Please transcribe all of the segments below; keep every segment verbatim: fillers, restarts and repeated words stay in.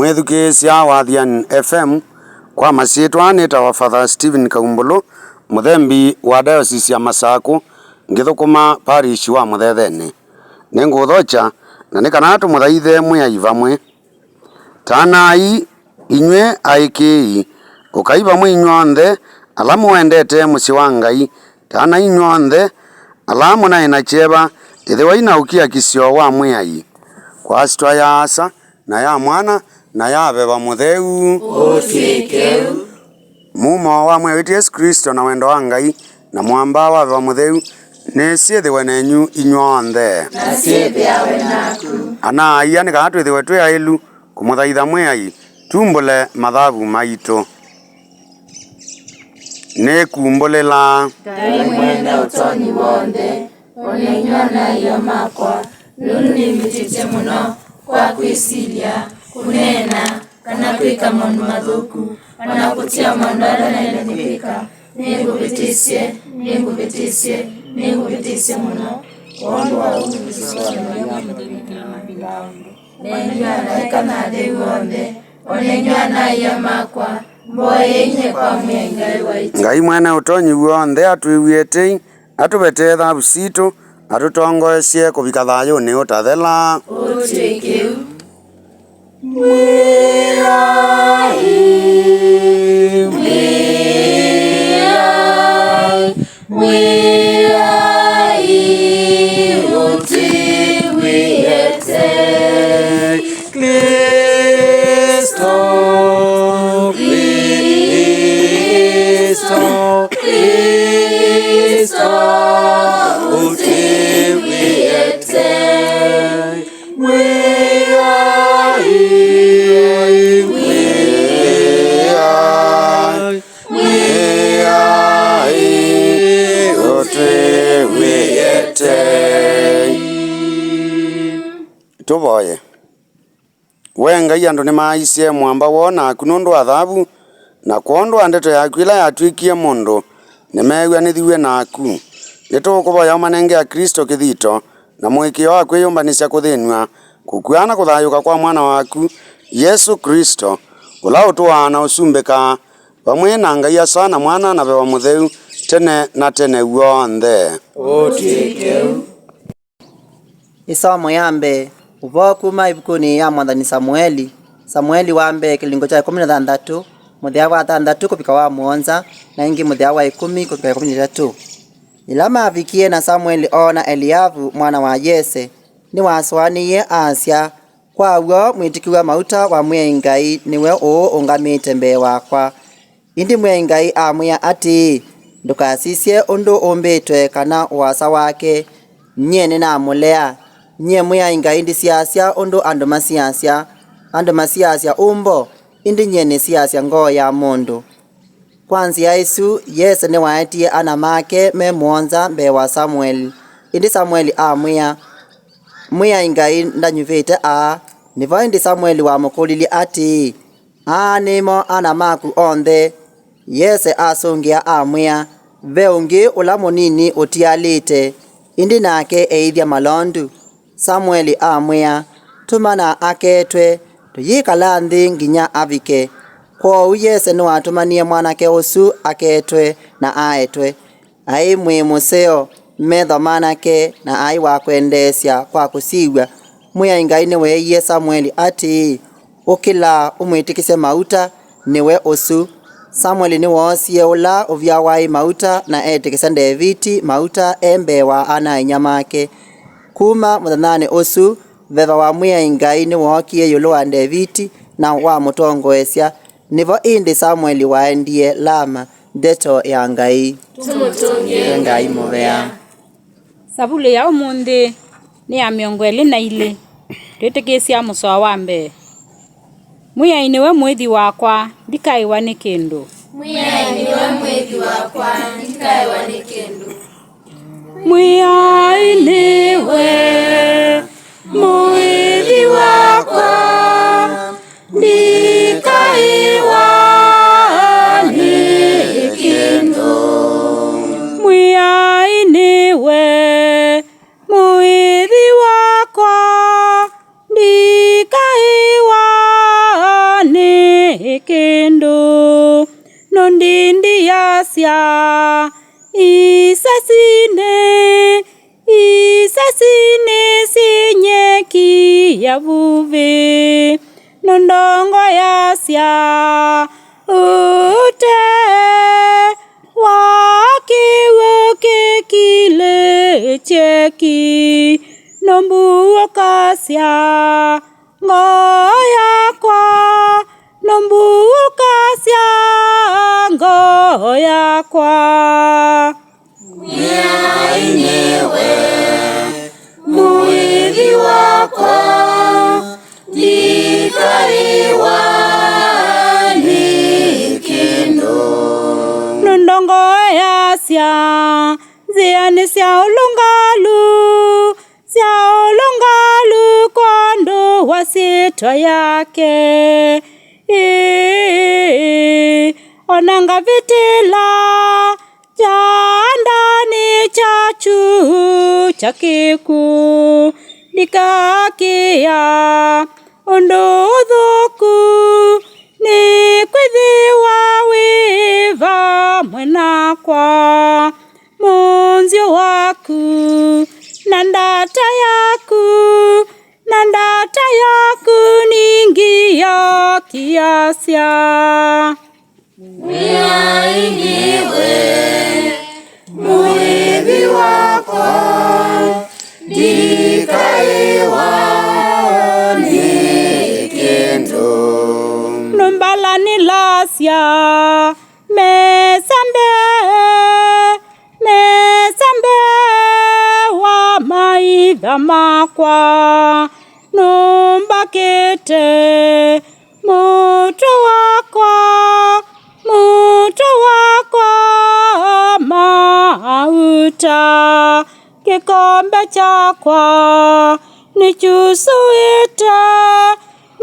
Mwĩthukĩĩsya wa Athiani F M, kwa masyĩtwa nĩtawa Father Stephen Kaumbũlũ, mũthembi wa Diocese ya Masakũ, ngĩthũkũma parish wa Mũthethenĩ. Nĩngũũthokya, na nĩ kana tũmũthaithe Mwĩai vamwe. Tanai, inyw'ĩ aĩkĩĩi, ũkai vamwe inyw'onthe ala mũendete mũsyĩ wa Ngai, tanai inyw'onthe ala mũnaĩ na kyeva, ĩthĩwai na ũkiakisyo wa Mwĩai. Kwa syĩtwa ya Asa, na ya Mwana, na ya Veva Mũtheu. Ũtw'ĩke ũu. Mumo wa Mwĩai witũ Yesũ Klĩsto, na wendo wa Ngai, na mũamba wa Veva Mũtheu, nĩsyĩthĩwe nenyu inyw'onthe. Na syĩthĩawe naku. Ana-a-ia, nĩ kana twĩthĩwe twĩ aĩlu kũmũthaitha Mwĩai, tumbũle mathavu maitũ. Nĩkumbũlĩla. Ngai mwene ũtonyi w'onthe, o na inyw'ĩ ana-a-ia makwa, nũndũ nĩmbĩtĩtye mũno kwa kwĩsilya, kũneena, kana kwĩka maũndũ mathũku, o na kũtia maũndũ ala naĩle nĩ kwĩka. Nĩngũvĩtĩsye, nĩngũvĩtĩsye, nĩngũvĩtĩsye mũno kwondũ wa ũu nĩngũsũanĩa mũthenya na mavinda onthe. Na inyw'ĩ amalaĩka na atheu onthe, o na inyw'ĩ ana-a-ia makwa, mboyei nyie kwa Mwĩai Ngai waitũ. Ngai mwene ũtonyi w'onthe atwĩw'ĩe tei, atũvetee thavu sitũ, atũtongoesye kũvika thayũnĩ ũtathela. Ũtw'ĩke ũu. Mwĩai, Mwĩai, Mwĩai ũtwĩw'ĩe tei. Klĩsto, Klĩsto, Klĩsto ũtwĩw'ĩe tei. Mwĩai, Mwĩai, Mwĩai ũtwĩw'ĩe tei. Tũvoye. We Ngai, andũ nĩmaaisye mũamba woo naku nũndũ wa thavu, na kwondũ wa ndeto yaku ĩla yatw'ĩkie mũndũ, nĩmeew'anĩthiw'e naku. Nĩtũũkũvoya ũmanengea Klĩsto kĩthito na mũĩkĩĩo wa kwĩyũmbanĩsya kũthĩnw'a, kũkw'a na kũthayũũka kwa Mwana waku, Yesũ Klĩsto, ũla ũtũaa na ũsumbĩkaa vamwe na Ngai Asa na Mwana na Veva Mũtheu, tene na tene w'onthe. Ũtw'ĩke ũu. Ĩsomo ya mbee. Ũvoo kuma ĩvukunĩ ya mwathani Samueli. Samueli wa mbee, kĩlungu kya ĩkũmi na thanthatũ, mũthĩa wa thanthatũ kũvika wa mũonza, na ĩngĩ mũthĩa wa ĩkũmi kũvika ĩkũmi na itatũ. Yĩla mavikie na Samueli oona Eliavu mwana wa Yese, nĩwasũanĩie, asya, "Kwa w'o mwĩtĩkĩw'a mauta wa Mwĩai Ngai nĩwe ũũ ũngamĩte mbee wakwa." Ĩndĩ Mwĩai Ngai amwĩa atĩĩ, "Ndũkasisye ũndũ ũmbĩtwe kana ũasa wake, nyie nĩnamũlea. Nyie Mwĩai Ngai ndisiasya ũndũ andũ masiasya, andũ masiasya ũmbo, ĩndĩ nyie nĩsiasya ngoo ya mũndũ." Kwa nzĩa ĩsu, Yese nĩwaetie ana make me mũonza mbee wa Samueli. Ĩndĩ Samueli amwĩa, "Mwĩai Ngai ndanyuvĩte aa." Nĩvo ĩndĩ Samueli wamũkũlilye atĩĩ, "Aa nĩmo ana maku onthe?" Yese asũngĩa amwĩa, "Ve ũngĩ ũla mũnini ũtialĩte." Ĩndĩ nake eĩthya malondu. Samueli amwĩa, "Tũmana aketwe, tũyĩkala nthĩ nginya avike." Kwoou Yese nĩwatũmanie mwanake ũsu aketwe, na aetwe. Aĩ mwĩĩ mũseo, metho manake, na aĩ wa kwendeesya kwa kũsiw'a. Mwĩai Ngai nĩweeie Samueli atĩĩ, "Ũkĩla, ũmwĩtĩkĩsye mauta, nĩwe ũsu." Samueli nĩwoosie ũla ũvya waĩ mauta, na etĩkĩsya Ndeviti mauta e mbee wa ana-a-inyia make. Kuma mũthenyanĩ ũsu, veva wa Mwĩai Ngai nĩwookie ĩũlũ wa Ndeviti, na wamũtongoesya. Nĩvo ĩndĩ Samueli waendie Lama. Ndeto ya Ngai. Tũmũtũngĩe Ngai mũvea. Savulĩ ya ũmũnthĩ nĩ ya mĩongo ĩlĩ na ilĩ. Twĩtĩkĩsya mũsoa wa mbee. Mwĩai nĩwe mũĩthi wakwa, ndikaĩwa nĩ kĩndũ. Mwĩai nĩwe mũĩthi wakwa, ndikaĩwa nĩ kĩndũ. Mwĩai nĩwe mũĩthi wakwa, ndikaĩwa nĩ kĩndũ. Mwĩai nĩwe mũĩthi wakwa, ndikaĩwa kĩndũ. Nũndindiasya isesinĩ, isesinĩ syĩ nyeki ya vuvĩ. Nũndongoeasya ũtee wa kĩw'ũ kĩkilĩtye ki. Nũmbuũkasya ngoo yakwa, nũmbuũkasya ngoo yakwa. Mwĩai nĩwe mũĩthi wakwa, ndikaĩwa nĩ kĩndũ. Nũndongoeasya nzĩanĩ sya ũlũngalu, sya ũlũngalu kwondũ wa syĩtwa yake. Ĩĩ, o na ngavĩtĩla kyandanĩ kya kyuu kya kĩkw'ũ, ndikakĩa ũndũ ũthũku, nĩkwĩthĩwa wĩ vamwe nakwa. Mũnzyũ waku na ndata yaku, na ndata yaku nĩngiakiasya. Mwĩai nĩwe mũĩthi wakwa, ndikaĩwa nĩ kĩndũ. Nũmbalanĩlasya mesa mbee, mesa mbee wa maitha makwa. Nũmbakĩte mũtwe wakwa, mũtwe wakwa mauta. Kĩkombe kyakwa nĩkyusũĩte,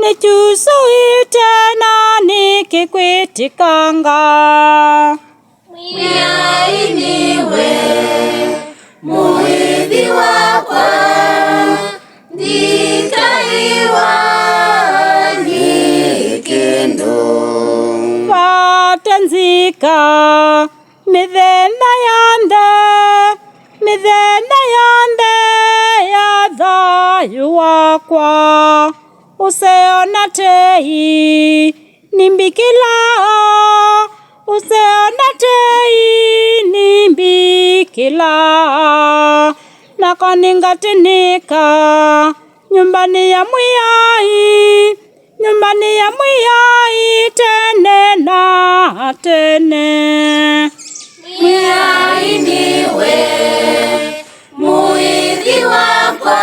nĩkyusũĩte na nĩkĩkwĩtĩkanga. Mwĩai nĩwe mũĩthi wakwa, ndikaĩwa nĩ kĩndũ. Vate nzika mĩthenya yonthe, mĩthenya yonthe ya thayũ wakwa. Ũseo na tei nimbikĩlaa, ũseo na tei nimbikĩlaa, nako nĩngatĩnĩka nyũmbanĩ ya Mwĩai, nyũmbanĩ ya Mwĩai tene na tene. Mwĩai nĩwe mũĩthi wakwa,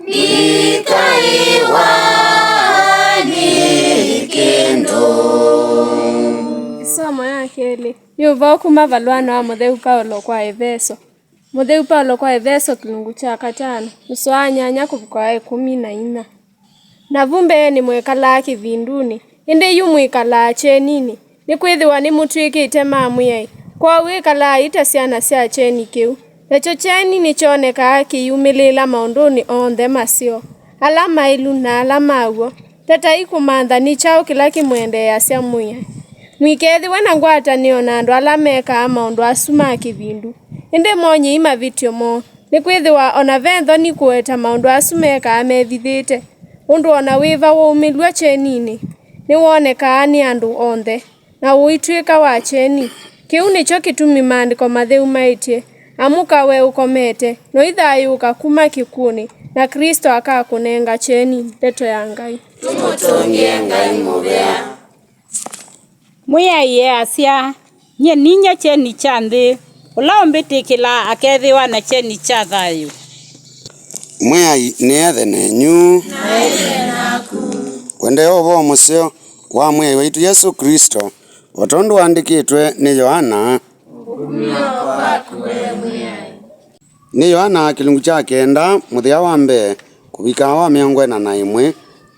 ndikaĩwa nĩ kĩndũ. Ĩsomo ya kelĩ. Yũvoo kuma valũanĩ wa mũtheu Paũlo kwa Eveso. Mũtheu Paũlo kwa Eveso kĩlungu kya katano, mũsoa wa nyanya kũvika wa ĩkũmi na inya. Navu mbeenĩ mwekalaa kĩvindunĩ, ĩndĩ yu mwĩkalaa kyeninĩ, nĩkwĩthĩwa nĩmũtw'ĩkĩte ma Mwĩai. Kwoou ĩkalaai ta syana sya kyeni kĩu. Nakyo kyeni nĩkyonekaa kĩyumĩlĩĩla maũndũnĩ onthe maseo, ala maĩlu na ala ma w'o. Tatai kũmantha nĩ kyaũ kĩla kĩmwendeeasya Mwĩai. Mũikethĩwe na ngwatanĩo na andũ ala mekaa maũndũ asu ma kĩvindu, ĩndĩ mony'ei mavĩtyo moo, nĩkwĩthĩwa o na ve nthoni kũweta maũndũ asu mekaa mevithĩte, ũndũ o na wĩva waumĩlw'a kyeninĩ nĩwonekaa nĩ andũ onthe, na ũitw'ĩka wa kyeni. Kĩu nĩkyo kĩtumi Maandĩko Matheu maĩtye, "Amũka, we ũkomete, noithayũũka kuma kĩkw'ũnĩ, na Klĩsto akakũnenga kyeni." Ndeto ya Ngai. Tũmũtũngĩe Ngai mũvea. Mwĩai easya, "Nyie ninyie kyeni kya nthĩ, ũla ũmbĩtĩkĩlaa akethĩwa na kyeni kya thayũ." Mwĩai nĩethe nenyu. Wendee ũvoo mũseo wa Mwĩai waitũ Yesũ Klĩsto, o tondũ waandĩkĩtwe nĩ Yoana. Nĩ Yoana kĩlungu kya kenda, mũthĩa wa mbee kũvika wa mĩongo ĩna na ĩmwe.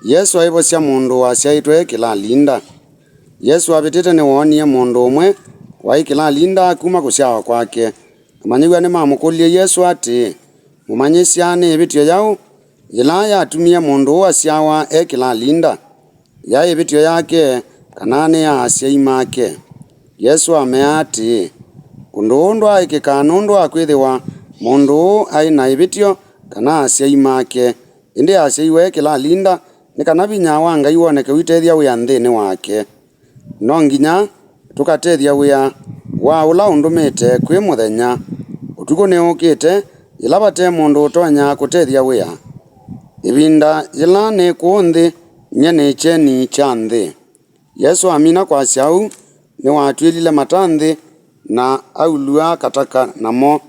Yesũ aivosya mũndũ wasyaĩtwe kĩlalinda. Yesũ avĩtĩte nĩwoonie mũndũ ũmwe waĩ kĩlalinda kuma kũsyawa kwake. Amanyĩw'a nĩmamũkũlilye Yesũ atĩĩ, "Mũmanyĩsya, nĩ ĩvĩtyo yaũ yĩla yatumie mũndũ ũũ asyawa e kĩlalinda?" yaĩ ĩvĩtyo yake kana nĩ ya asyai make? Yesũ amea atĩĩ, "Ũndũ ũũ ndwaaĩkĩka nũndũ wa kwĩthĩwa mũndũ ũũ aĩ na ĩvĩtyo kana asyai make, ĩndĩ asyaiwe kĩlalinda nĩ kana vinya wa Ngai woneke ũitethya wĩa nthĩnĩ wake." No nginya tũkatethya wĩa wa ũla ũndũmĩte kwĩ mũthenya. Ũtukũ nĩũkĩte yĩla vate mũndũ ũtonya kũtethya wĩa. Ĩvinda yĩla nĩ kũũ nthĩ, nyie nĩ kyeni kya nthĩ. Yesũ amina kwasya ũu, nĩwatw'ĩlile mata nthĩ na aulw'a kataka namo.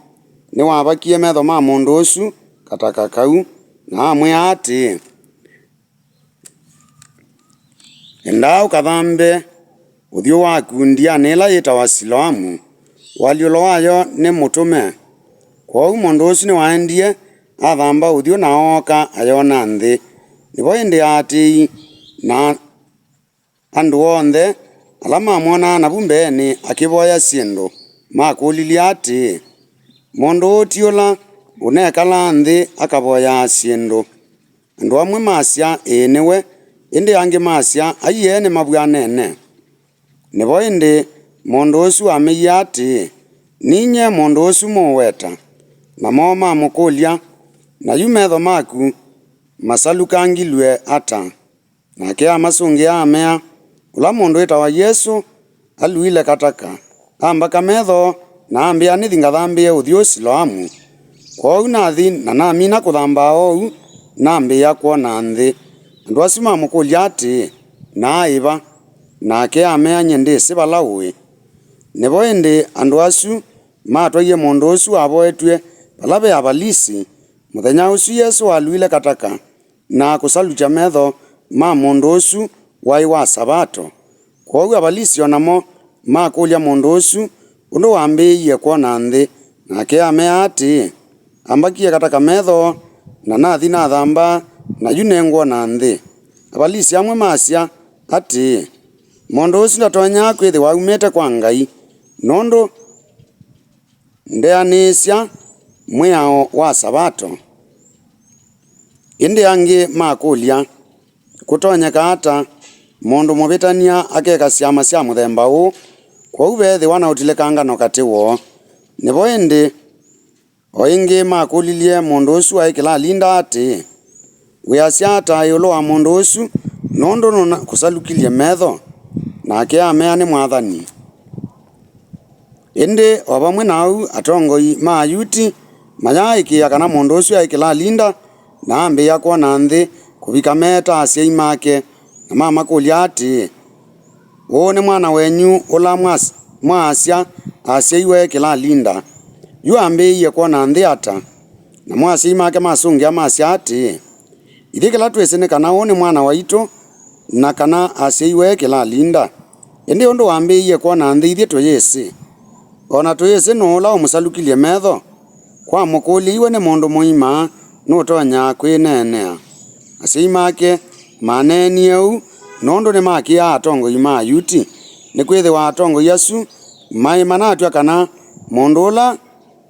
Nĩwavakie metho ma mũndũ ũsu kataka kau, na amwĩa atĩĩ, "Endaa ũkathambe ũthyũ waku ndianĩ ĩla yĩtawa Siloamu, ũalyũlo wayo nĩ mũtũme." Kwoou mũndũ ũsu nĩwaendie, athamba ũthyũ na ooka ayona nthĩ. Nĩvo ĩndĩ aatĩĩi na andũ onthe ala mamwonaa navu mbeenĩ akĩvoya syĩndũ, makũlilye atĩĩ, "Mũndũ ũũ ti ũla ũnekalaa nthĩ akavoyaa syĩndũ?" Andũ amwe masya, "Ĩĩ nĩwe," ĩndĩ angĩ masya, "Aiee, nĩmavw'anene." Nĩvo ĩndĩ mũndũ ũsu ameie atĩĩ, "Ninyie mũndũ ũsu mũũweta." Namo mamũkũlya, "Na yu metho maku masalukangilw'e ata?" Nake amasũngĩa amea, "Ũla mũndũ wĩtawa Yesũ aluile kataka, ambaka metho, na ambĩa nĩthi ngathambĩe ũthyũ Siloamu. Kwoou nathi na namina kũthamba oou, nambĩĩa kwona nthĩ." Andũ asu mamũkũlya atĩĩ, "Na aĩ va?" Nake amea, "Nyie ndĩsĩ vala ũĩ." Nĩvo ĩndĩ andũ asu matwaie mũndũ ũsu wavoetw'e vala ve Avalisi. Mũthenya ũsu Yesũ waluile kataka na kũsalukya metho ma mũndũ ũsu waĩ wa Savato. Kwoou Avalisi o namo makũlya mũndũ ũsu ũndũ wambĩĩie kwona nthĩ, nake amea atĩĩ, "Ambakie kataka metho, na nathi nathamba, na yu nĩngwona nthĩ." Avalisi amwe masya atĩĩ, "Mũndũ ũsu ndatonya kwĩthĩwa aumĩte kwa Ngai, nũndũ ndeanĩĩsya mwĩao wa Savato." Ĩndĩ angĩ makũlya, "Kũtonyeka ata mũndũ mũvĩtany'a akeka syama sya mũthemba ũũ? Kwoou veethĩwa na ũtilĩkangano katĩ woo." Nĩvo ĩndĩ o ĩngĩ makũlilye mũndũ ũsu waĩ kĩlalinda atĩĩ, "Wĩasya ata ĩũlũ wa mũndũ ũsu, nũndũ nũnakũsalukilye metho?" Nake amea, "Nĩ Mwathani." Ĩndĩ o vamwe na ũu, atongoi ma Ayuti mayaaĩkĩĩa kana mũndũ ũsu aĩ kĩlalinda, na ambĩĩa kwona nthĩ kũvika meeta asyai make, na mamakũlya atĩĩ, "Ũũ nĩ mwana wenyu ũla mwas-, mwaasya asyaiwe kĩlalinda. Yu ambĩĩie kwona nthĩ ata?" Namo asyai make masũngĩa masya atĩĩ, "Ithyĩ kĩla twĩsĩ nĩ kana ũũ nĩ mwana waitũ, na kana asyaiwe kĩlalinda. Ĩndĩ ũndũ wambĩĩie kwona nthĩ ithyĩ tũyĩsĩ. O na tũyĩsĩ nũũ ũla ũmũsalukilye metho. Kwamũkũlya iwe nĩ mũndũ mũima, nũtonya kwĩneenea." Asyai make maneenie ũu nũndũ nĩmakĩaa atongoi ma Ayuti, nĩkwĩthĩwa atongoi asu maĩ manatw'a kana mũndũ ũla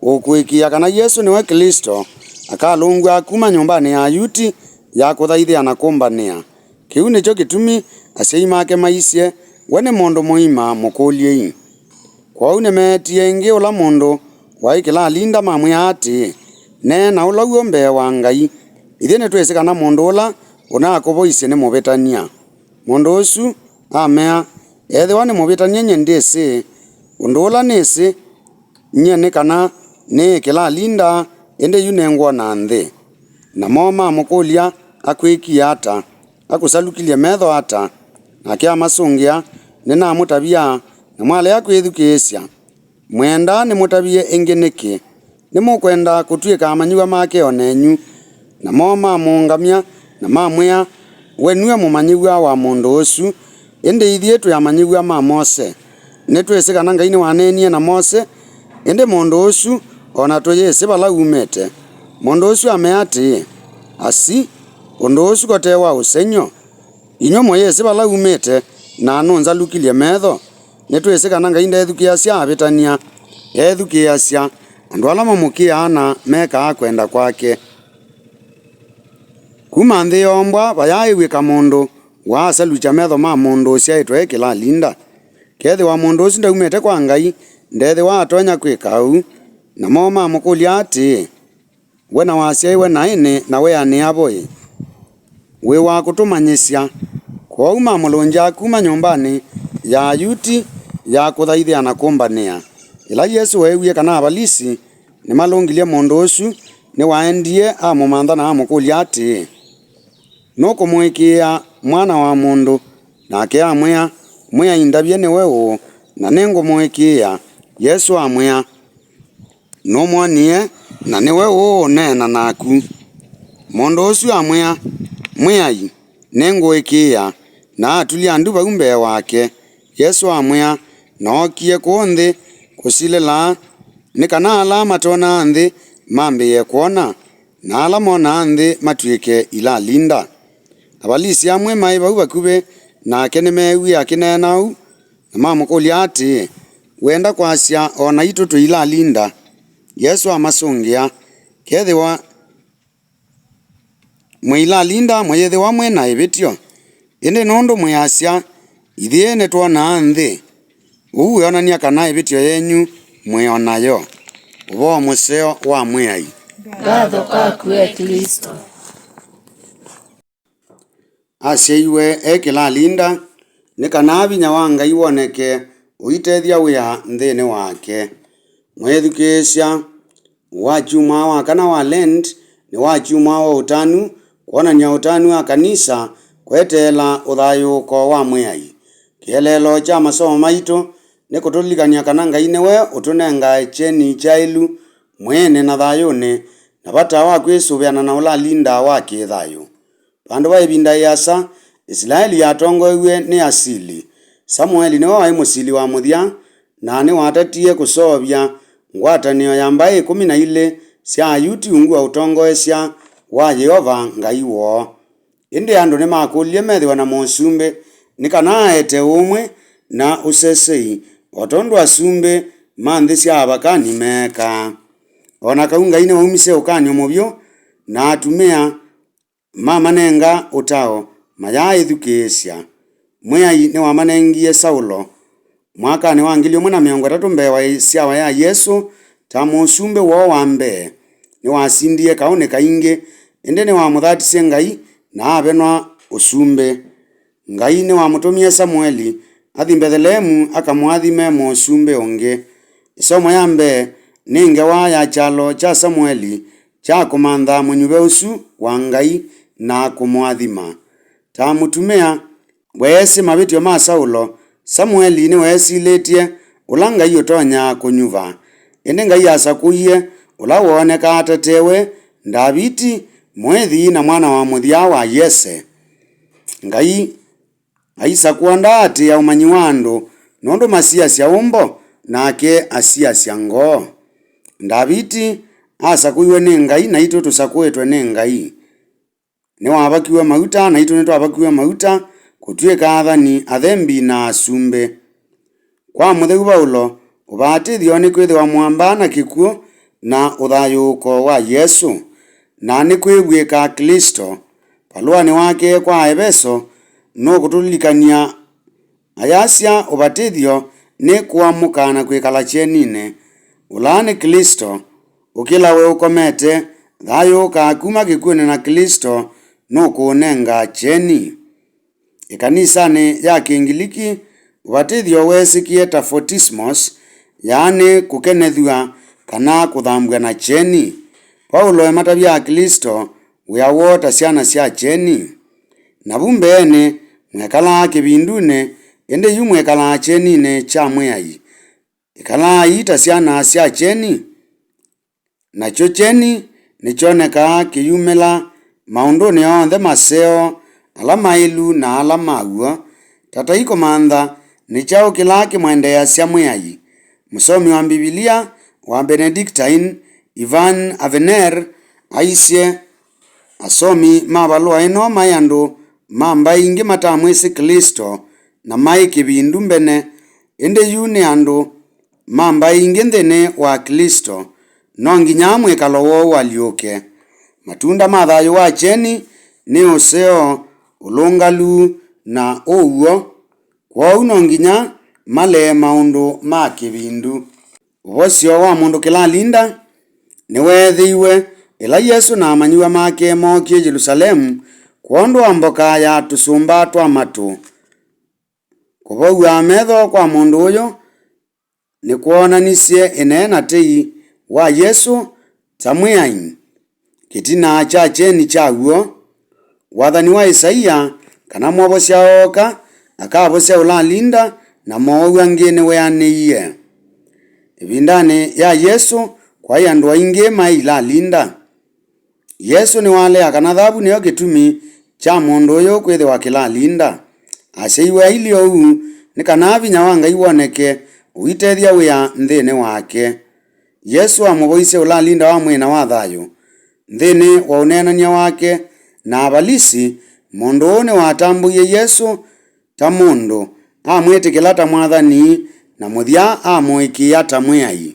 ũkũĩkĩĩa kana Yesũ nĩwe Klĩsto akalũngw'a kuma nyũmbanĩ ya Ayuti ya kũthaithĩa na kũmbanĩa. Kĩu nĩkyo kĩtumi asyai make maisye, "We nĩ mũndũ mũima, mũkũlyei." Kwoou nĩmeetie ĩngĩ ũla mũndũ waĩ kĩlalinda, mamwĩa atĩĩ, "Neena ũla w'o mbee wa Ngai. Ithyĩ nĩtwĩsĩ kana mũndũ ũla ũnakũvoisye nĩ mũvĩtany'a." Mũndũ ũsu amea, "Ethĩwa nĩ mũvĩtany'a, nyie ndĩsĩ. Ũndũ ũla nĩsĩ nyie nĩ kana nĩĩ kĩlalinda, ĩndĩ yu nĩngwona nthĩ." Namo mamũkũlya, "Akwĩkie ata? Akũsalukilye metho ata?" Nake amasũngĩa, "Nĩnamũtavya, na mwalea kwĩthukĩĩsya. Mwĩenda nĩmũtavye ĩngĩ nĩkĩ? Nĩmũkwenda kũtw'ĩka amanyĩw'a make o nenyu?" Namo mamũũngamya na mamwĩa, "We nue mũmanyĩw'a wa mũndũ ũsu, ĩndĩ ithyĩ twĩ amanyĩw'a ma Mose. Nĩtwĩsĩ kana Ngai nĩwaneenie na Mose, ĩndĩ mũndũ ũsu o na tũyĩsĩ vala umĩte." Mũndũ ũsu amea atĩĩ, "Asi, ũndũ ũsu kote wa ũsengy'o? Inyw'ĩ mũyĩsĩ vala umĩte, na nũnzalukilye metho. Nĩtwĩsĩ kana Ngai ndethukĩĩasya avĩtany'a, ethukĩĩasya andũ ala mamũkĩaa na mekaa kwenda kwake." Kuma nthĩ yoombwa vayaaĩw'ĩka mũndũ waasalukya metho ma mũndũ ũsyaĩtwe e kĩlalinda. Kethĩwa mũndũ ũsu ndaumĩte kwa Ngai, ndethĩwa atonya kwĩka ũu. Namo mamũkũlya atĩĩ, "We na wasyaĩwe naĩnĩ na weanĩa vo-ĩ? Wĩ wa kũtũmanyĩsya." Kwoou mamũlũngya kuma nyũmbanĩ ya Ayuti ya kũthaithĩa na kũmbanĩa. Yĩla Yesũ weewie kana Avalisi nĩmalũngilye mũndũ ũsu, nĩwaendie amũmantha na amũkũlya atĩĩ, "Nũkũmũĩkĩĩa Mwana wa Mũndũ?" Nake amwĩa, "Mwĩai, ndavye nĩwe ũũ, na nĩngũmũĩkĩĩa." Yesũ amwĩa, "Nũmwonie, na nĩwe ũũ ũũneena naku." Mũndũ ũsu amwĩa, "Mwĩai, nĩngũĩkĩĩa," na atulya ndu vau mbee wake. Yesũ amwĩa, "Nookie kũũ nthĩ kũsilĩla, nĩ kana ala matonaa nthĩ mambĩĩe kwona, na ala monaa nthĩ matw'ĩke ilalinda." Avalisi amwe maĩ vau vakuvĩ nake nĩmeewie akĩneena ũu, na mamũkũlya atĩĩ, "Wenda kwasya o naitũ twĩ ilalinda?" Yesũ amasũngĩa, "Kethĩwa mwĩ ilalinda, mũyĩthĩwa mwĩ na ĩvĩtyo. Ĩndĩ nũndũ mwĩasya, 'Ithyĩ nĩtwonaa nthĩ,' ũu wĩonany'a kana ĩvĩtyo yenyu mwĩ o nayo." Ũvoo mũseo wa Mwĩai. Ngatho kwaku, e Klĩsto. Asyaiwe e kĩlalinda, nĩ kana vinya wa Ngai woneke ũitethya wĩa nthĩnĩ wake. Mwĩthukĩĩsya, wakyumwa wa kana wa Lent nĩ wakyumwa wa ũtanu, kwonany'a ũtanu wa kanisa kweteela ũthayũũko wa Mwĩai. Kĩeleelo kya masomo maitũ nĩ kũtũlilikany'a kana Ngai nĩwe ũtũnengae kyeni kyaĩlu mwĩĩnĩ na thayũnĩ, na vata wa kwĩsũvĩana na ũlalinda wa kĩ-thayũ. Vandũ va ĩvinda ĩasa, Isilaeli yatongoew'e nĩ asili. Samueli nĩwe waĩ mũsili wa mũthya, na nĩwatatie kũseũvya ngwatanĩo ya mbaĩ ĩkũmi na ilĩ sya Ayuti ungu wa ũtongoesya wa Yeova Ngai woo. Ĩndĩ andũ nĩmakũlilye methĩwe na mũsumbĩ, nĩ kana aete ũũmwe na ũsesei, o tondũ asumbĩ ma nthĩ sya Avakani meekaa. O na kau Ngai nĩwaumisye ũkany'o mũvyũ, na atumĩa mamanenga ũtao, mayaaĩthukĩĩsya. Mwĩai nĩwamanengie Saulo mwakanĩ wa ngili ĩmwe na mĩongo ĩtatũ mbee wa ĩsyawa ya Yesũ ta mũsumbĩ woo wa mbee. Nĩwasindie kaũnĩ kaingĩ, ĩndĩ nĩwamũthatisye Ngai na avenwa ũsumbĩ. Ngai nĩwamũtũmie Samueli athi Mbetheleemu akamũathime mũsumbĩ ũngĩ. Ĩsomo ya mbee nĩ ngewa ya kyalo kya Samueli kya kũmantha mũnyuve ũsu wa Ngai na kũmũathima. Ta mũtumĩa weesĩ mavĩtyo ma Saulo, Samueli nĩweesilĩtye ũla Ngai ũtonya kũnyuva. Ĩndĩ Ngai asakũie ũla woonekaa atetewe, Ndaviti, mũĩthi na mwana wa mũthya wa Yese. Ngai aisakũa ndaatĩĩa ũmanyi wa andũ, nũndũ masiasya ũmbo, nake asiasya ngoo. Ndaviti asakũiwe nĩ Ngai, naitũ tũsakũĩtwe nĩ Ngai. Nĩwavakiw'e mauta, naitũ nĩtwavakiw'e mauta kũtw'ĩka athani, athembi, na asumbĩ. Kwa mũtheu Vaulo, ũvatĩthyo nĩ kwĩthĩwa mũambaa na kĩkw'ũ na ũthayũũko wa Yesũ, na nĩ kwĩvw'ĩka Klĩsto. Valũanĩ wake kwa Aeveso nũkũtũlilikany'a ayasya, ũvatĩthyo nĩ kũamũka na kwĩkala kyeninĩ. Ũla nĩ Klĩsto. Ũkĩla we ũkomete, thayũũka kuma kĩkw'ũnĩ na Klĩsto nũkũũnenga kyeni. Ĩkanisanĩ ya Kĩngiliki, ũvatĩthyo weesĩkie ta photismos, yaani kũkenethw'a kana kũthambw'a na kyeni. Vaulo ematavya Aklĩsto wĩa woo ta syana sya kyeni. Navu mbeenĩ mwekalaa kĩvindunĩ, ĩndĩ yu mwĩkalaa kyeninĩ kya Mwĩai. Ĩkalaai ta syana sya kyeni. Nakyo kyeni nĩkyonekaa kĩyumĩla maũndũnĩ onthe maseo, ala maĩlu na ala ma w'o. Tatai kũmantha nĩ kyaũ kĩla kĩmwendeeasya Mwĩai. Mũsomi wa Mbivilia wa Benedictine, Ivan Avener, aisye, asomi ma valũa ĩno maĩ andũ ma mbaĩ ingĩ matamwĩsĩ Klĩsto na maĩ kĩvindu mbene, ĩndĩ yu nĩ andũ ma mbaĩ ingĩ nthĩnĩ wa Klĩsto. No nginya mwĩkalo woo ũalyũke. Matunda ma thayũ wa kyeni nĩ ũseo, ũlũngalu, na ũw'o, kwoou no nginya malee maũndũ ma kĩvindu. Ũvosyo wa mũndũ kĩlalinda nĩweethĩiwe ĩla Yesũ na amanyĩw'a make mookie Yelusalemu kwondũ wa mboka ya tũsũmba twa matũ. Kũvow'a metho kwa mũndũ ũyũ nĩkwoonanisye ĩnee na tei wa Yesũ ta Mwĩai. Kĩtina kya kyeni kya w'o, wathani wa Ĩsaia kana Mwovosya ooka, akavosya ũlalinda na mowau angĩ nĩweanĩie. Ĩvindanĩ ya Yesũ, kwaĩ andũ aingĩ maĩ ilalinda. Yesũ nĩwalea kana thavu nĩyo kĩtumi kya mũndũ ũyũ kwĩthĩwa kĩlalinda. Asyaiwe ailyĩ ũu nĩ kana vinya wa Ngai woneke ũitethya wĩa nthĩnĩ wake. Yesũ amũvoisye ũlalinda wa mwĩĩ na wa thayũ. Nthĩnĩ wa ũneenany'a wake na Avalisi, mũndũ ũũ nĩwatambũie Yesũ ta mũndũ, amwĩtĩkĩla ta mwathani, na mũthya amũĩkĩĩa ta Mwĩai.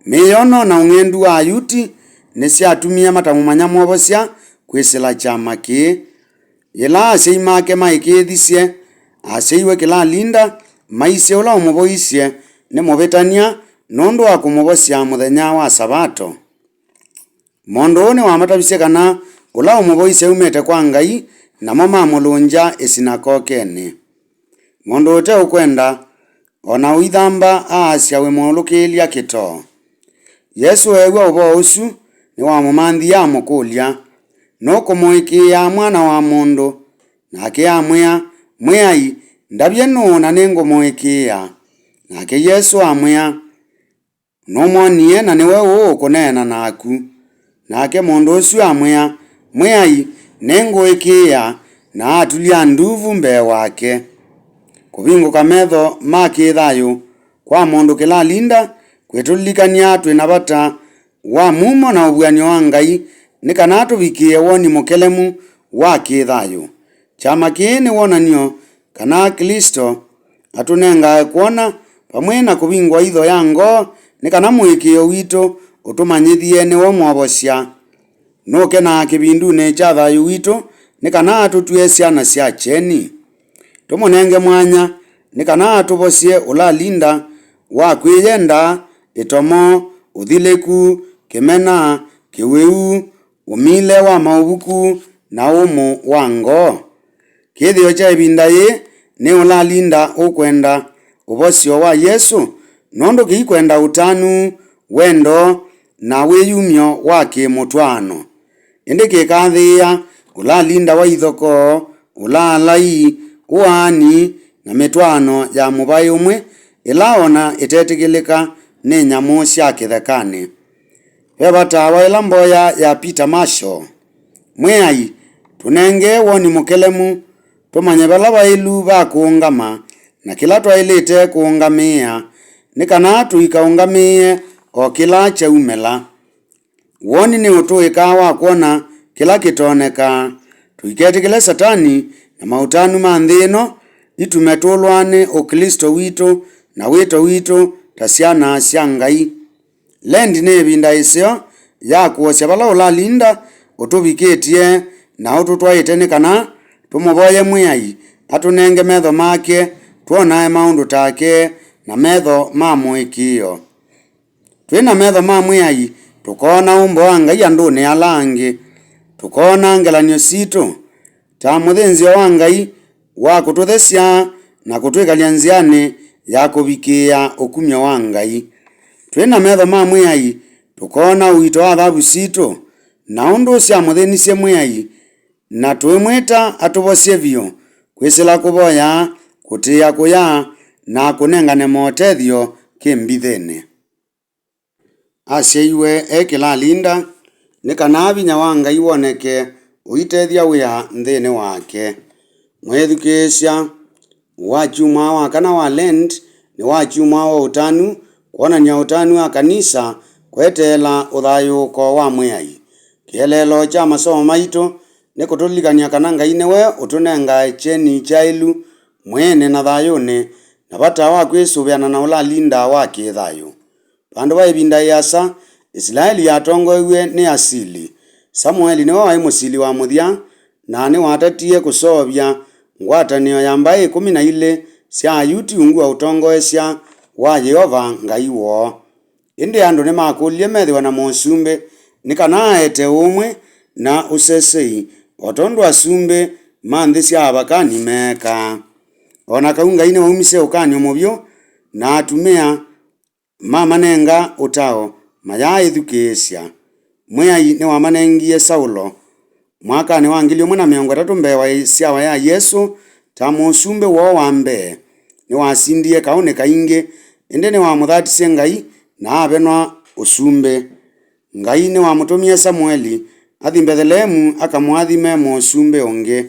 Mĩyono na ũng'endu wa Ayuti nĩsyatumie matamũmanya Mwovosya kwĩsĩla kyama kĩĩ. Yĩla asyai make maĩkĩĩthisye asyaiwe kĩlalinda, maisye ũla ũmũvoisye nĩ mũvĩtany'a nũndũ wa kũmũvosya mũthenya wa Savato. Mũndũ ũũ nĩwamatavisye kana ũla ũmũvoisye aumĩte kwa Ngai, namo mamũlũngya ĩsinakokenĩ. Mũndũ ũte ũkwenda o na ũithamba aasya wĩmũlũkĩĩlya kĩtoo. Yesũ eew'a ũvoo ũsu, nĩwamũmanthie amũkũlya, "Nũkũmũĩkĩĩa Mwana wa Mũndũ?" Nake amwĩa, "Mwĩai, ndavye nũũ na nĩngũmũĩkĩĩa." Nake Yesũ amwĩa, "Nũmwonie, na nĩwe ũũ ũkũneena naku." Nake mũndũ ũsu amwĩa, "Mwĩai, nĩngũĩkĩĩa," na atulya nduvu mbee wake. Kũvingũka metho ma kĩthayũ kwa mũndũ kĩlalinda kwĩtũlilikany'a twĩ na vata wa mumo na ũvuan'yo wa Ngai nĩ kana tũvikĩe woni mũkelemu wa kĩthayũ. Kyama kĩĩ nĩ wonany'o kana Klĩsto atũnengae kwona vamwe na kũvingwa itho ya ngoo nĩ kana mũĩkĩĩo witũ ũtũmanyĩthye nĩwe Mwovosya. Nũkenaa kĩvindunĩ kya thayũ witũ nĩ kana atũtw'e syana sya kyeni. Tũmũnenge mwanya nĩ kana atũvosye ũlalinda wa kwĩyenda, ĩtomo, ũthilĩku, kĩmena, kĩwĩu, ũmile wa maũvuku, na ũmũ wa ngoo. Kĩthĩo kya ĩvinda yĩĩ nĩ ũlalinda ũkwenda ũvosyo wa Yesũ, nũndũ kĩikwenda ũtanu, wendo, na wĩyumyo wa kĩ-mũtwaano. Ĩndĩ kĩkathĩĩa ũlalinda wa ithokoo, ũlaalai, ũaani, na mĩtwaano ya mũvaĩ ũmwe, ĩla o na ĩtetĩkĩlĩka nĩ nyamũ sya kĩthekanĩ. Ve vata wa ĩla mboya ya Peter Marshall, "Mwĩai, tũnenge woni mũkelemu, tũmanye vala vaĩlu va kũũngama na kĩla twaĩlĩte kũũngamĩĩa, nĩ kana tũikaũngamĩĩe o kĩla kyaumĩla." Woni nĩ ũtũĩka wa kwona kĩla kĩtonekaa. Tũiketĩkĩle Satani na maũtanu ma nthĩ ĩno itume tũlwa nĩ Ũklĩsto witũ na wĩto witũ ta syana sya Ngai. Lent nĩ ĩvinda ĩseo ya kũosya vala ũlalinda ũtũvikĩtye na ũtũtwaĩte nĩ kana tũmũvoye Mwĩai atũnenge metho make, twonae maũndũ take na metho ma mũĩkĩĩo. Twĩ na metho ma Mwĩai, tũkoona ũmbo wa Ngai andũnĩ ala angĩ. Tũkoona ngelany'o sitũ ta mũthĩnzĩo wa Ngai wa kũtũthesya na kũtwĩkalya nzĩanĩ ya kũvikĩĩa ũkumyo wa Ngai. Twĩ na metho ma Mwĩai, tũkoona ũito wa thavu sitũ na ũndũ syamũthĩnisye Mwĩai, na tũimwĩta atũvosye vyũ kwĩsĩla kũvoya, kũtĩĩa kũya, na kũnengane motethyo kĩmbithĩnĩ. Asyaiwe e kĩlalinda nĩ kana vinya wa Ngai woneke ũitethya wĩa nthĩnĩ wake. Mwĩthukĩĩsya, wakyumwa wa kana wa Lent nĩ wakyumwa wa ũtanu kwonany'a ũtanu wa kanisa kweteela ũthayũũko wa Mwĩai. Kĩeleelo kya masomo maitũ nĩ kũtũlilikany'a kana Ngai nĩwe ũtũnengae kyeni kyaĩlu mwĩĩnĩ na thayũnĩ, na vata wa kwĩsũvĩana na ũlalinda wa kĩthayũ. Vandũ va ĩvinda ĩasa, Isilaeli yatongoew'e nĩ asili. Samueli nĩwe waĩ mũsili wa mũthya, na nĩwatatie kũseũvya ngwatanĩo ya mbaĩ ĩkũmi na ilĩ sya Ayuti ungu wa ũtongoesya wa Yeova Ngai woo. Ĩndĩ andũ nĩmakũlilye methĩwe na mũsumbĩ nĩ kana aete ũũmwe na ũsesei, o tondũ asumbĩ ma nthĩ sya Avakani meekaa. O na kau Ngai nĩwaumisye ũkany'o mũvyũ, na atumĩa mamanenga ũtao mayaaĩthukĩĩsya. Mwĩai nĩwamanengie Saulo mwakanĩ wa ngili ĩmwe na mĩongo ĩtatũ mbee wa ĩsyawa ya Yesũ ta mũsumbĩ woo wa mbee. Nĩwasindie kaũnĩ kaingĩ, ĩndĩ nĩwamũthatisye Ngai na avenwa ũsumbĩ. Ngai nĩwamũtũmie Samueli athi Mbetheleemu akamũathime mũsumbĩ ũngĩ.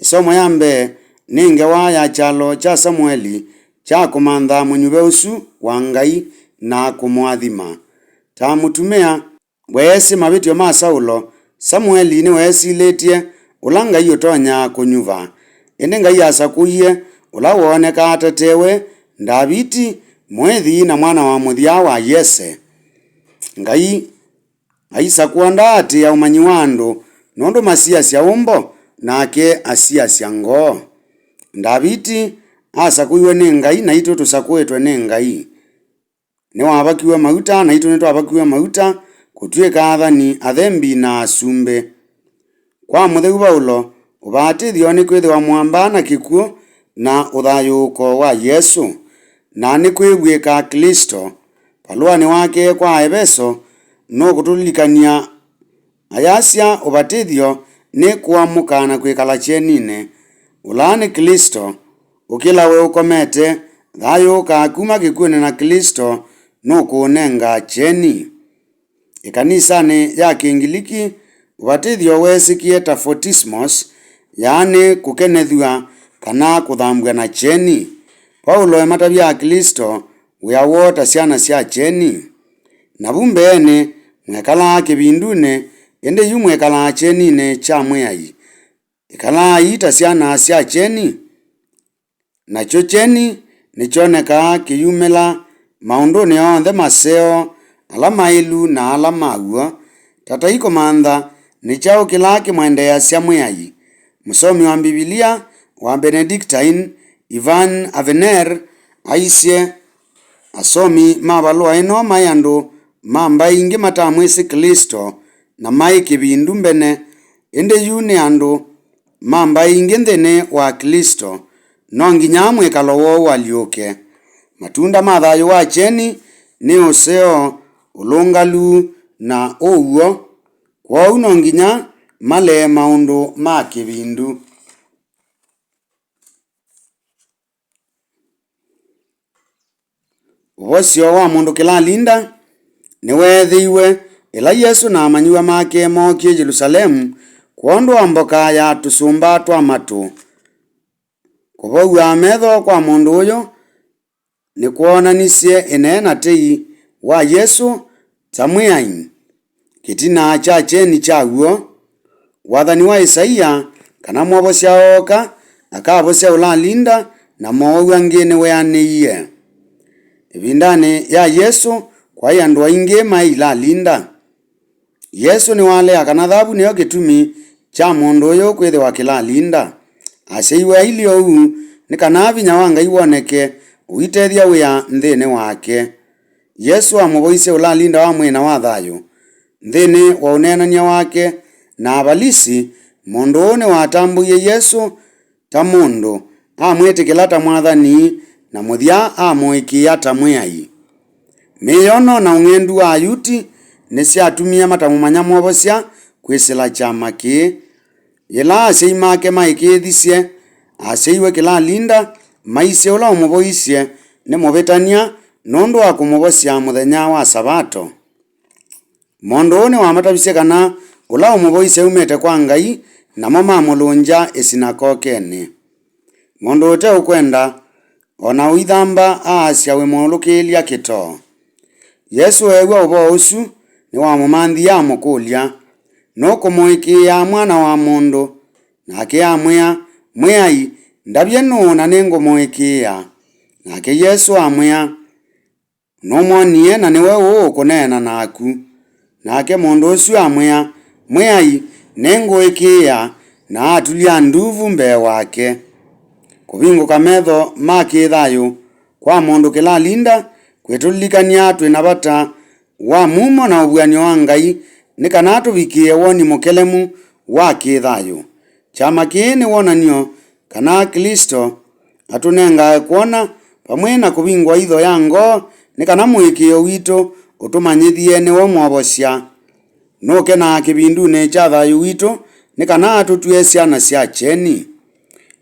Ĩsomo ya mbee nĩ ngewa ya kyalo kya Samueli kya kũmantha mũnyuve ũsu wa Ngai na kũmũathima. Ta mũtumĩa weesĩ mavĩtyo ma Saulo, Samueli nĩweesilĩtye ũla Ngai ũtonya kũnyuva. Ĩndĩ Ngai asakũie ũla woonekaa atetewe, Ndaviti, mũĩthi na mwana wa mũthya wa Yese. Ngai aisakũa ndaatĩĩa ũmanyi wa andũ, nũndũ masiasya ũmbo, nake asiasya ngoo. Ndaviti asakũiwe nĩ Ngai, naitũ tũsakũĩtwe nĩ Ngai. Nĩwavakiw'e mauta, naitũ nĩtwavakiw'e mauta kũtw'ĩka athani, athembi, na asumbĩ. Kwa mũtheu Vaulo, ũvatĩthyo nĩ kwĩthĩwa mũamba na kĩkw'ũ na ũthayũũko wa Yesũ, na nĩ kwĩvw'ĩka Klĩsto. Valũanĩ wake kwa Aeveso, nũkũtũlilikany'a ayasya, ũvatĩthyo nĩ kũamũka na kwĩkala kyeninĩ. Ũla nĩ Klĩsto, ũkĩla we ũkomete, thayũũkaa kuma kĩkw'ũnĩ na Klĩsto nũkũũnenga kyeni. Ĩkanisanĩ ya Kĩngiliki, ũvatĩthyo weesĩkĩe ta photismos, yaani kũkenethw'a kana kũthambw'a na kyeni. Vaulo ematavya Aklĩsto wĩa woo ta syana sya kyeni. Navu mbeenĩ, mwekalaa kĩvindunĩ, ĩndĩ yu mwĩkalaa kyeninĩ kya Mwĩai. Ĩkalaai ta syana sya kyeni. Nakyo kyeni nĩkyonekaa kĩyumĩla maũndũnĩ onthe maseo, ala maĩlu na ala ma w'o. Tatai kũmantha nĩ kyaũ kĩla kĩmwendeeasya Mwĩai. Mũsomi wa Mbivilia wa Benedictine, Ivan Avener, aisye, asomi ma valũa ĩno maĩ andũ ma mbaĩ ingĩ matamwĩsĩ Klĩsto na maĩ kĩvindu mbene, ĩndĩ yu nĩ andũ ma mbaĩ ingĩ nthĩnĩ wa Klĩsto, no nginya mwĩkalo woo ũalyũke. Matunda ma thayũ wa kyeni nĩ ũseo, ũlũngalu, na ũw'o. Kwoou no nginya malee maũndũ ma kĩvindu. Ũvosyo wa mũndũ kĩlalinda nĩweethĩiwe ĩla Yesũ na amanyĩw'a make mookie Yelusalemu kwondũ wa mboka ya tũsũmba twa matũ. Kũvow'a metho kwa mũndũ ũyũ nĩkwoonanisye ĩnee na tei wa Yesũ ta Mwĩai. Kĩtina kya kyeni kya w'o, wathani wa Ĩsaia, kana Mwovosya ooka, akavosya ũlalinda na mowau angĩ nĩweanĩie. Ĩvindanĩ ya Yesũ, kwaĩ andũ aingĩ maĩ ilalinda. Yesũ nĩwalea kana thavu nĩyo kĩtumi kya mũndũ ũyũ kwĩthĩwa kĩlalinda. Asyaiwe ailyĩ ũu nĩ kana vinya wa Ngai woneke ũitethya wĩa nthĩnĩ wake. Yesũ amũvoisye ũlalinda wa mwĩĩ na wa thayũ. Nthĩnĩ wa ũneenany'a wake na Avalisi, mũndũ ũũ nĩwatambũie Yesũ ta mũndũ, amwĩtĩkĩla ta mwathani, na mũthya amũĩkĩĩa ta Mwĩai. Mĩyono na ũng'endu wa Ayuti nĩsyatumie matamũmanya Mwovosya kwĩsĩla kyama kĩĩ. Yĩla asyai make maĩkĩĩthisye asyaiwe kĩlalinda, maisye ũla ũmũvoisye nĩ mũvĩtany'a nũndũ wa kũmũvosya mũthenya wa Savato. Mũndũ ũũ nĩwamatavisye kana ũla ũmũvoisye aumĩte kwa Ngai, namo mamũlũngya ĩsinakokenĩ. Mũndũ ũte ũkwenda o na ũithamba aasya wĩmũũlũkĩĩlya kĩtoo. Yesũ eew'a ũvoo ũsu, nĩwamũmanthie amũkũlya, "Nũkũmũĩkĩĩa Mwana wa Mũndũ?" Nake amwĩa, "Mwĩai, ndavye nũũ na nĩngũmũĩkĩĩa." Nake Yesũ amwĩa, "Nũmwonie, na nĩwe ũũ ũkũneena naku." Nake mũndũ ũsu amwĩa, "Mwĩai, nĩngũĩkĩĩa," na atulya nduvu mbee wake. Kũvingũka metho ma kĩthayũ kwa mũndũ kĩlalinda kwĩtũlilikany'a twĩ na vata wa mumo na ũvuan'yo wa Ngai nĩ kana tũvikĩe woni mũkelemu wa kĩthayũ. Kyama kĩĩ nĩ wonany'o kana Klĩsto atũnengae kwona vamwe na kũvingũa itho ya ngoo nĩ kana mũĩkĩĩo witũ ũtũmanyĩthye nĩwe Mwovosya. Nũkenaa kĩvindunĩ kya thayũ witũ nĩ kana atũtw'e syana sya kyeni.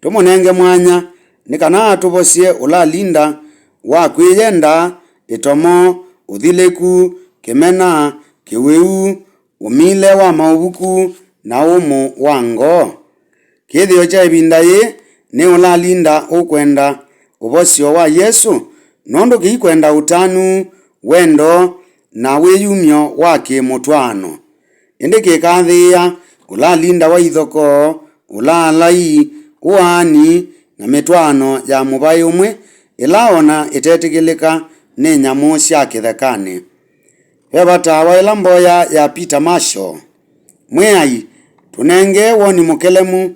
Tũmũnenge mwanya nĩ kana atũvosye ũlalinda wa kwĩyenda, ĩtomo, ũthilĩku, kĩmena, kĩwĩu, ũmile wa maũvuku, na ũmũ wa ngoo. Kĩthĩo kya ĩvinda yĩĩ nĩ ũlalinda ũkwenda ũvosyo wa Yesũ, nũndũ kĩikwenda ũtanu, wendo, na wĩyumyo wa kĩ-mũtwaano. Ĩndĩ kĩkathĩĩa ũlalinda wa ithokoo, ũlaalai, ũaani, na mĩtwaano ya mũvaĩ ũmwe ĩla o na ĩtetĩkĩlĩka nĩ nyamũ sya kĩthekanĩ. Ve vata wa ĩla mboya ya Peter Marshall, Mwĩai, tũnenge woni mũkelemu,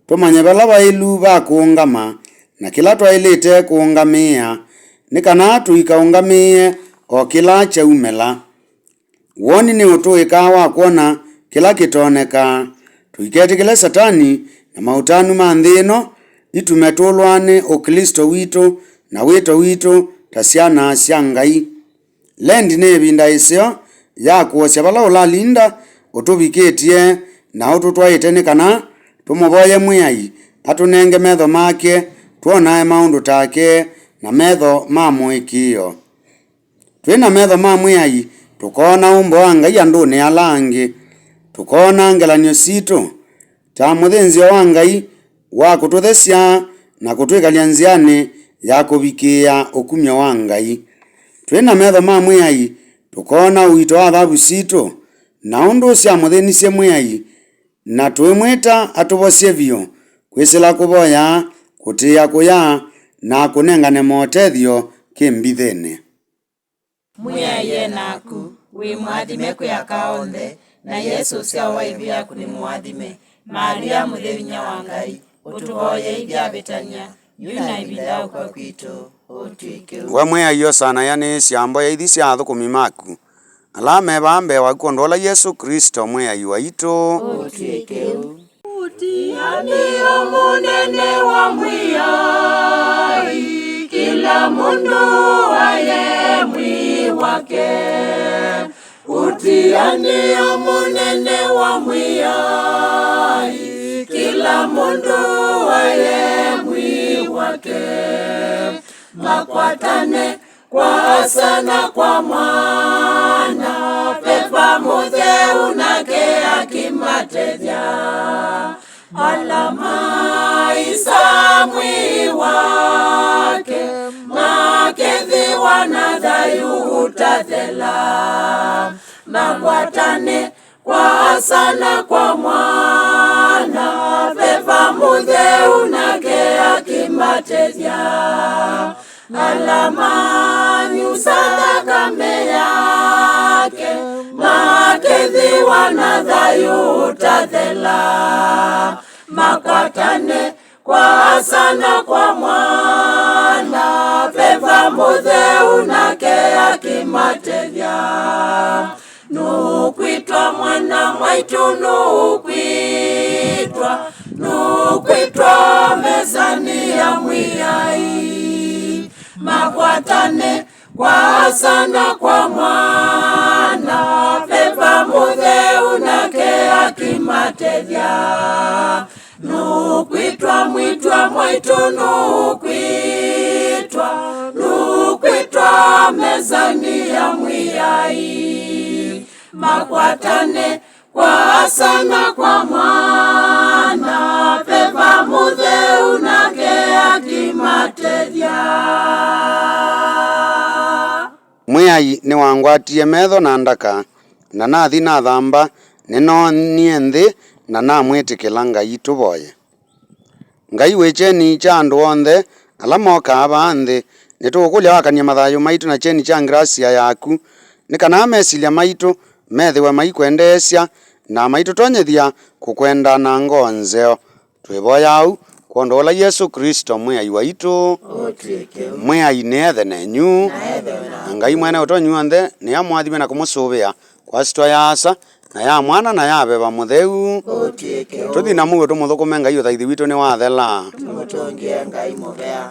tũmanye vala vaĩlu va kũũngama na kĩla twaĩlĩte kũũngamĩĩa, nĩ kana tũikaũngamĩĩe o kĩla kyaumĩla. Woni nĩ ũtũĩka wa kwona kĩla kĩtonekaa. Tũiketĩkĩle Satani na maũtanu ma nthĩ ĩno itume tũlwa nĩ Ũklĩsto witũ na wĩto witũ ta syana sya Ngai. Lendi nĩ ĩvinda ĩseo ya kũosya vala ũlalinda ũtũvikĩtye na ũtũtwaĩte nĩ kana tũmũvoye Mwĩai atũnenge metho make twonae maũndũ take na metho ma mũĩkĩĩo. Twĩ na metho ma Mwĩai, tũkoona ũmbo wa Ngai andũnĩ ala angĩ. Tũkoona ngelany'o sitũ ta mũthĩnzĩo wa Ngai wa kũtũthesya na kũtwĩkalya nzĩanĩ ya kũvikĩĩa ũkumyo wa Ngai. Twĩ na metho ma Mwĩai, tũkoona ũito wa thavu sitũ na ũndũ syamũthĩnisye Mwĩai, na tũimwĩta atũvosye vyũ, kwĩsĩla kũvoya, kũtĩĩa kũya, na kũnengane motethyo kĩmbithĩnĩ. Mwĩai e naku, wĩ mũathime kwĩ aka onthe, na Yesũ ũsyao wa ĩvu yaku nĩ mũathime. Maria mũtheu inyia wa Ngai, ũtũvoye ithyĩ avĩtany'a, yu na ĩvinda ya ũkw'a kwitũ. Ũtw'ĩke ũu. We Mwĩai, osa na ĩanĩĩsya mboya ithi sya athũkũmi maku, ala me vaa mbee waku kwondũ wa ũla Yesũ Klĩsto Mwĩai waitũ. Ũtw'ĩke ũu. Ũtianĩo mũnene wa Mwĩai, kĩla mũndũ aye mwĩĩ wake. Ũtianĩo mũnene wa Mwĩai, kĩla mũndũ aye mwĩĩ wake. Makwatane kwa Asa na kwa Mwana, Veva Mũtheu nake akĩmatethya. Ala maisa mwĩĩ wake, makethĩwa na thayũ ũtathela. Makwatane kwa Asa na kwa Mwana, Veva Mũtheu nake akĩmatethya. Ala manyusa nthakame yake, makethĩwa na thayũ ũtathela. Makwatane kwa Asa na kwa Mwana, Veva Mũtheu nake akĩmatethya. Nũkwĩtwa mwana mwaitũ, nũkwĩtwa, nũkwĩtwa mesanĩ ya Mwĩai. Makwatane kwa Asa na kwa Mwana, Veva Mũtheu nake akĩmatethya. Nũkwĩtwa mwĩtwa mwaitũ, nũkwĩtwa, nũkwĩtwa mesanĩ ya Mwĩai. Makwatane kwa Asa na kwa Mwana, Veva Mũtheu nake akĩmatethya. Mwĩai nĩwangwatie metho na ndaka, na nathi nathamba, nĩnoonie nthĩ, na namwĩtĩkĩla Ngai. Tũvoye. Ngai wĩ kyeni kya andũ onthe ala mokaa vaa nthĩ, nĩtũkũkũlya wakany'e mathayũ maitũ na kyeni kya ngrasia yaku, nĩ kana mesilya maitũ methĩwe maikwendeesya na maitũtonyethya kũkwenda na ngoo nzeo. Twĩvoya ũu Kwondũ ũla Yesũ Klĩsto Mwĩai waitũ. Ũtw'ĩke. Mwĩai nĩethe nenyu. Na ethe na. Na Ngai Mwene Ũtonyi W'onthe nĩamũathime na kũmũsũvĩa kwa syĩtwa ya Asa, na ya Mwana, na ya Veva Mũtheu. Ũtw'ĩke. Tũthi na mũuo tũmũthũkũme Ngai, ũthaithi witũ nĩwathela. Tũmũtũngĩe Ngai mũvea.